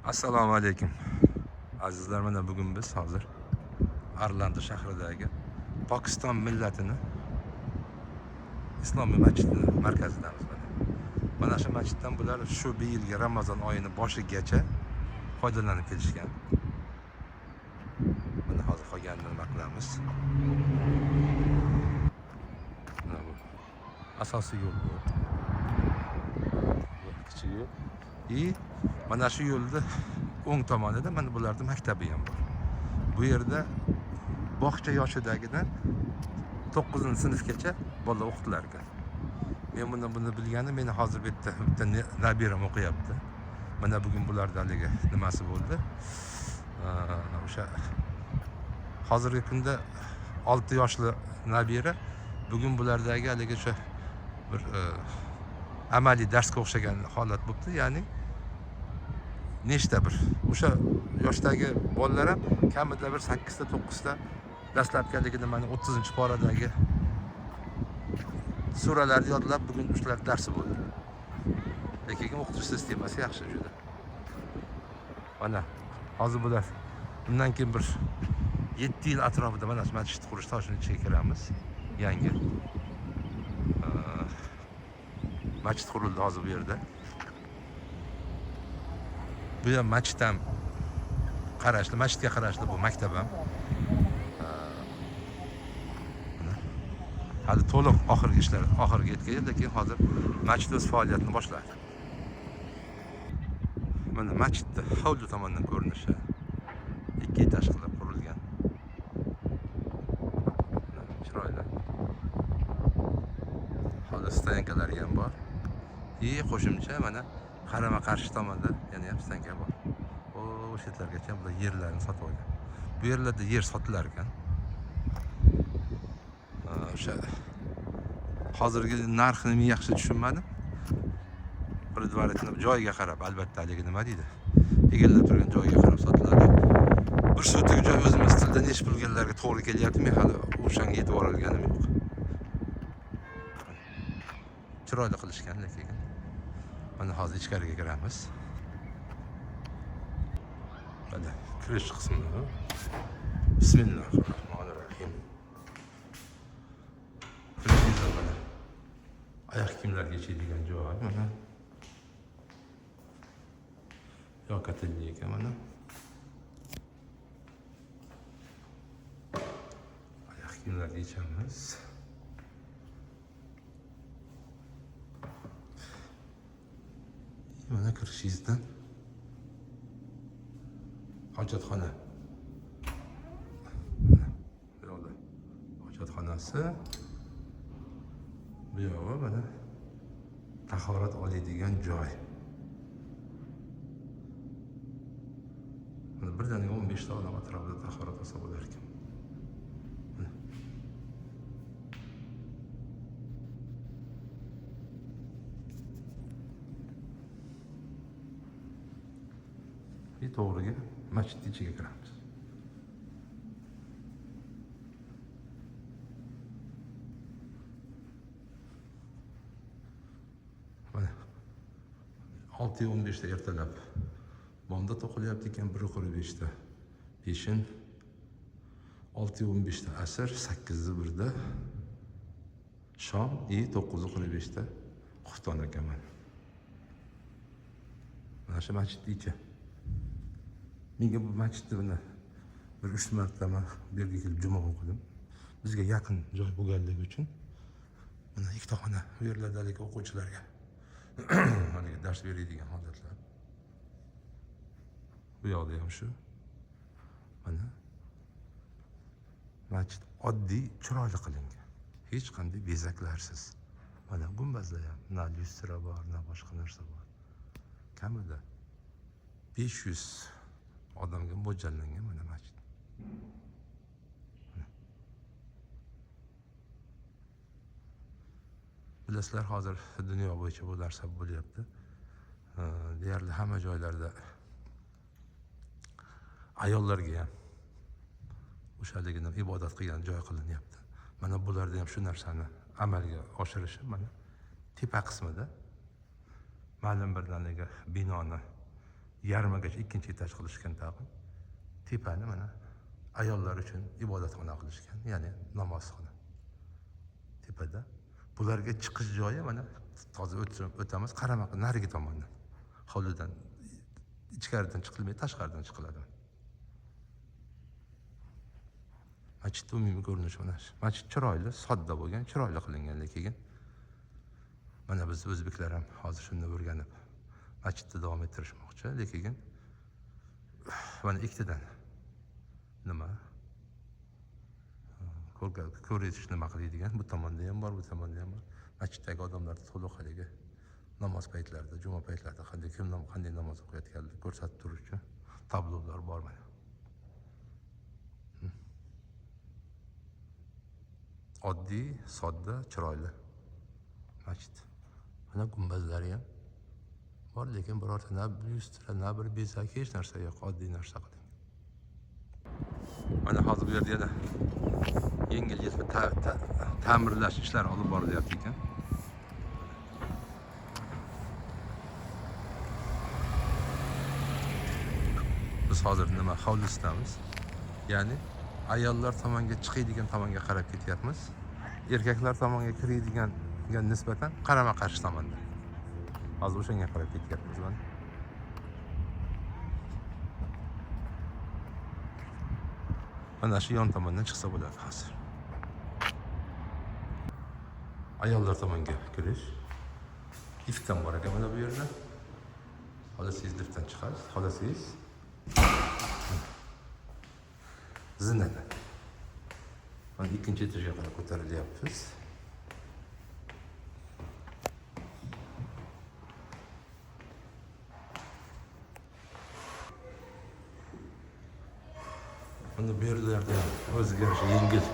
Assalomu alaykum. Azizlar, mana bugun biz hozir Orlando shahridagi Pokiston millatini Islomiy masjidini markazidamiz mana. Mana shu masjiddan bular shu bir yilgi Ramazon oyini boshigacha foydalanib kelishgan. Mana hozir qolganini nima qilamiz? Mana bu asosiy yo'l bu. Bu kichik yo'l. И mana shu yo'lda o'ng tomonida mana bularning maktabi ham bor. Bu yerda bog'cha yoshidagidan 9-sinfgacha bolalar o'qitilar ekan. Men buni bilganim, meni hozir bu yerda bitta nabiram o'qiyapti. Mana bugun bularda haligi nimasi bo'ldi? O'sha hozirgi kunda 6 yoshli nabira bugun bulardagi haligi o'sha bir amaliy darsga o'xshagan holat bo'libdi. Ya'ni nechta bir o'sha yoshdagi bolalar ham kamida bir 8ta 9ta dastlabki haligi nimani 30-poradagi suralarni yodlab bugun shular darsi bo'ldi. Lekin o'qitish sistemasi yaxshi juda. Mana hozir bular bundan keyin bir 7 yil atrofida mana shu masjid qurish toshini ichiga kiramiz. Yangi masjid qurildi hozir bu yerda. Bu ham masjid ham qarashli, masjidga qarashli bu maktab ham. Mana. Hali to'liq oxirgi ishlar oxiriga yetgan, lekin hozir masjid o'z faoliyatini boshladi. Mana masjidni hovli tomondan ko'rinishi. 2 etaj qilib qurilgan. Mana chiroyli. Hozir stoyankalari ham bor. И qo'shimcha mana qarama-qarshi tomonda yana ham stoyanka bor. O'sha yerlargacha bular yerlarni sotib olgan. Bu yerlarda yer sotilar ekan. O'sha hozirgi narxini men yaxshi tushunmadim. Предварительно joyiga qarab, albatta haligi nima deydi? Egallab turgan joyiga qarab sotiladi. Bir sotik joy o'zimiz tilda necha pulganlarga to'g'ri kelyapti, men hali o'shanga yetib borolganim yo'q. Chiroyli qilishgan lekin. Mana hozir ichkariga kiramiz. Mana kirish qismi. Bismillahirrohmanirrohim. Kirishingizda mana oyoq kiyimlarga yechadigan joy mana. Yoqatilli ekan mana. Oyoq kiyimlarni yechamiz. Mana kirishingizdan hojatxona. Mana bu yoqda hojatxonasi. Bu yog'i mana tahorat oladigan joy. Mana birdaniga 15 ta odam atrofida tahorat olsa bo'lar ekan. Mana. To'g'riga masjid ichiga kiramiz. Mana 6:15 da ertalab bomdod o'qilyapti ekan, 1:45 da peshin, 6:15 da asr, 8:01 da shom и 9:45 da xufton ekan mana. Mana shu masjid ichi. Menga bu masjidni mana bir 3 marta man bu yerga kelib juma o'qidim. Bizga yaqin joy bo'lganligi uchun mana ikkita xona bu yerlarda haligi o'quvchilarga haligi dars beradigan holatlar. Bu yoqda ham shu. Mana masjid oddiy, chiroyli qilingan. Hech qanday bezaklarsiz. Mana gumbazlar ham, na lyustra bor, na boshqa narsa bor. Kamida 500 odamga mo'ljallangan mana masjid. Bilasizlar, hozir dunyo bo'yicha bu narsa bo'lyapti. Deyarli hamma joylarda ayollarga ham o'shaligini ibodat qilgan joy qilinyapti. Mana bularda ham shu narsani amalga oshirishi mana tepa qismida ma'lum bir binoni Yarmigacha ikkinchi etaj qilishgan tag'in. Tepani mana ayollar uchun ibodatxona qilishgan, ya'ni namozxona. Tepada bularga chiqish joyi mana hozir o'tamiz, qarama narigi tomondan. Hovlidan ichkaridan chiqilmaydi, tashqaridan chiqiladi. Masjid umumiy ko'rinishi mana shu. Masjid chiroyli, sodda bo'lgan, chiroyli qilingan, lekin mana biz o'zbeklar ham hozir shuni o'rganib masjidni davom ettirishmoqchi, lekin mana ikkitadan nima ko'rish nima qiladigan, bu tomonda ham bor, bu tomonda ham bor. Masjiddagi odamlar to'liq haligi namoz paytlarida, juma paytlarida qanday kim qanday namoz o'qiyotganligini ko'rsatib turuvchi tablolar bor mana. Oddiy, sodda, chiroyli masjid. Mana gumbazlari ham bor, lekin birorta na lyustra, na bir bezak, hech narsa yo'q, oddiy narsa qiling. Mana hozir bu yerda yana yengil yetib ta'mirlash ishlari olib borilyapti ekan. Biz hozir nima hovlisidamiz. Ya'ni ayollar tomonga chiqadigan tomonga qarab ketyapmiz. Erkaklar tomonga kiradigan nisbatan qarama-qarshi tomonda. Hozir o'shanga qarab ketyapmiz mana. Mana shu yon tomondan chiqsa bo'ladi hozir. Ayollar tomonga kirish. Liftdan bor ekan mana bu yerda. Xohlasangiz liftdan chiqasiz, xohlasangiz zinadan. Mana ikkinchi etajga qarab ko'tarilyapmiz. Mana bu yerlarda ham o'ziga yarasha yengil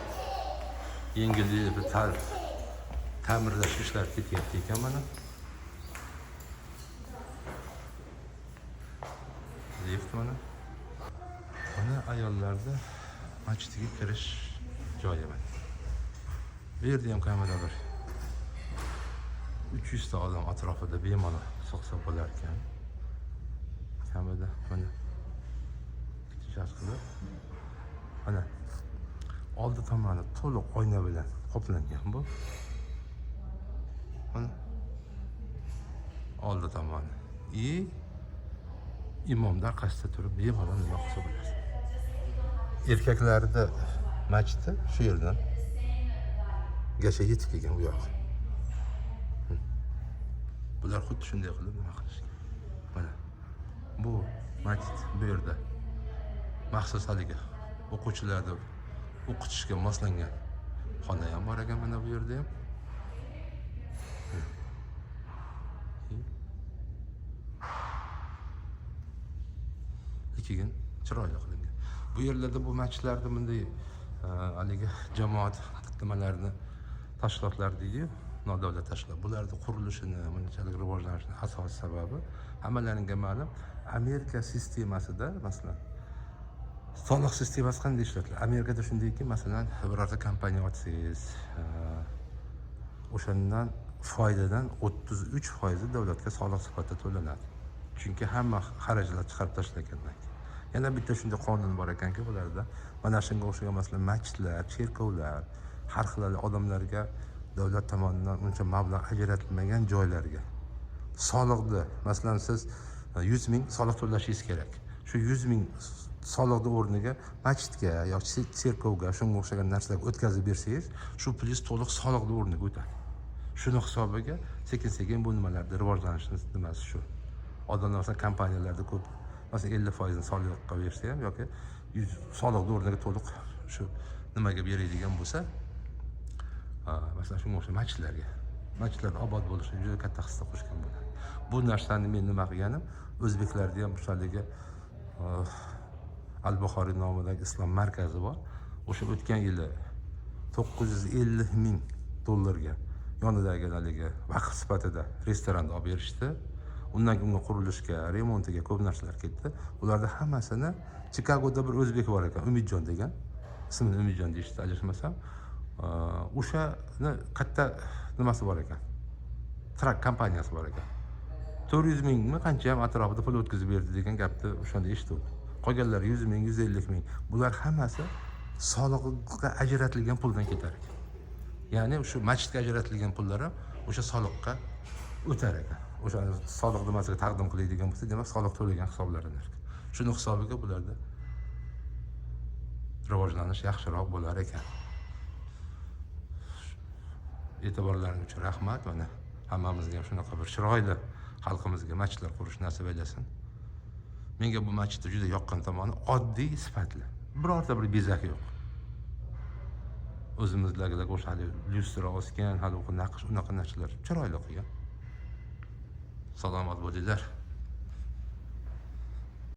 ta'mirlash ishlari ketyapti ekan mana. Lift mana. Mana ayollarda masjidga kirish joyi mana. Bu yerda ham kamida bir 300 ta odam atrofida bemalol so'qsa bo'lar ekan. Kamida mana kichik qilib mana oldi tomoni to'liq oyna bilan qoplangan bu. Mana oldi tomoni. Imomni orqasida turib bemalol nima qilsa bo'ladi. Erkaklarda masjidi shu yerdan gacha yetib kelgan u yoq. Bular xuddi shunday qilib nima qilishgan. Mana bu masjid bu yerda maxsus haligi o'quvchilarni o'qitishga moslangan xona ham bor ekan mana bu yerda ham. Keyin chiroyli qilingan. Bu yerlarda bu masjidlarda bunday haligi jamoat nimalarini tashkilotlar deydi-yu, nodavlat tashkilot. Bularni qurilishini, bunchalik rivojlanishini asosiy sababi hammalaringga ma'lum Amerika sistemasida, masalan, soliq sistemasi qanday ishlatiladi? Amerikada shundayki, masalan, birorta kompaniya ochsangiz, o'shandan foydadan 33% davlatga soliq sifatida to'lanadi. Chunki hamma xarajatlar chiqarib tashlangandan keyin. Yana bitta shunday qonun bor ekanki, bularda mana shunga o'xshagan masalan masjidlar, cherkovlar, har xil odamlarga davlat tomonidan uncha mablag' ajratilmagan joylarga soliqni, masalan, siz 100 ming soliq to'lashingiz kerak. Shu 100 ming soliqni o'rniga masjidga yoki cherkovga shunga o'xshagan narsalarga o'tkazib bersangiz, shu pulingiz to'liq soliqni o'rniga o'tadi. Shuni hisobiga sekin-sekin bu nimalarda rivojlanishni nimasi shu. Odamlar masalan kompaniyalarda ko'p masalan 50% soliqqa bersa ham yoki 100 soliqni o'rniga to'liq shu nimaga beradigan bo'lsa, masalan shunga o'xshagan masjidlarga, masjidlar obod bo'lishi juda katta hissa qo'shgan bo'ladi. Bu narsani men nima qilganim, o'zbeklarda ham o'shaligi Al-Buxoriy nomidagi islom markazi bor. O'sha o'tgan yili 950 ming dollarga yonidagi haligi vaqf sifatida restoranni olib berishdi. Undan keyin unga qurilishga, remontiga ko'p narsalar ketdi. Ularda hammasini Chikagoda bir o'zbek bor ekan, Umidjon degan. Ismini Umidjon deyishdi, adashmasam. O'shani katta nimasi bor ekan. Truck kompaniyasi bor ekan. 400 mingmi qancha ham atrofida pul o'tkazib berdi degan gapni o'shanda eshituvdim. Qolganlar 100 ming, 150 ming. Bular hammasi soliqqa ajratilgan puldan ketar ekan. Ya'ni o'sha masjidga ajratilgan pullar ham o'sha soliqqa o'tar ekan. O'sha soliq nimasiga taqdim qiladigan bo'lsa, demak soliq to'lagan hisoblanar ekan. Shuni hisobiga bularda rivojlanish yaxshiroq bo'lar ekan. E'tiborlaring uchun rahmat. Mana hammamizga ham shunaqa bir chiroyli xalqimizga masjidlar qurish nasib aylasin. Menga bu masjidda juda yoqqan tomoni oddiy, sifatli. Birorta bir bezak yo'q. O'zimizdagilar o'sha hali lyustra osgan, hali u naqsh, unaqa narsalar chiroyli qilgan. Salomat bo'linglar.